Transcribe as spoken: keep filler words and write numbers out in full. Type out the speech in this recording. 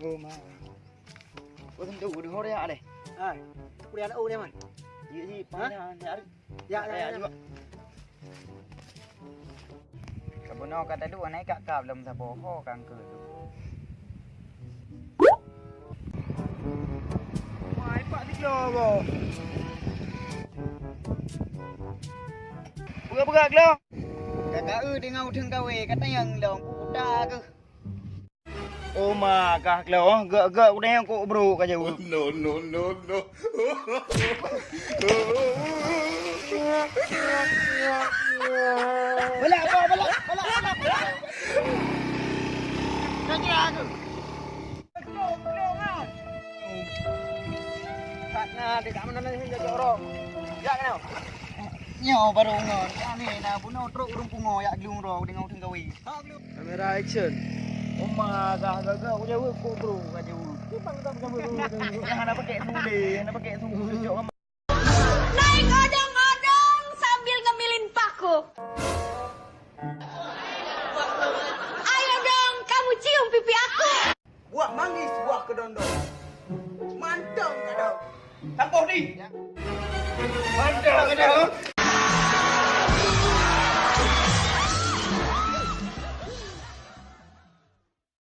Oh, ma. Kau tentu udah hore ya deh. Hai. Udah anak udah man. Iya sih, panas hari. Ya, ya, ya. Kabono kata dua naik kak kap dalam sapo ho kangke tu. Wah, pak tiga go. Peugah-peugah glong. Kakak eu dengan udeng kawe kata yang long kuta ke. Oh ma kah glong, gak-gak udeng kok bro ka jauh. No, no, no, no. Balak, balak, balak, balak, balak. Kanya aku. Kat na dekat mana ni jaga orang. Ya kenal. Nyoe barô ngon. Kami na bunoe trok ureueng pungo yak glung ro deungon ureueng gawe. Kamera action. Oma gah gaga ku jaweueb kok bro ka jaweueb. Hana pakai sule, hana pakai sule. Naik odong-odong sambil ngemilin paku. Ayo dong, kamu cium pipi aku. Buah manggis, buah kedondong. Mantong kadang. Tampoh di. Mantong kadang.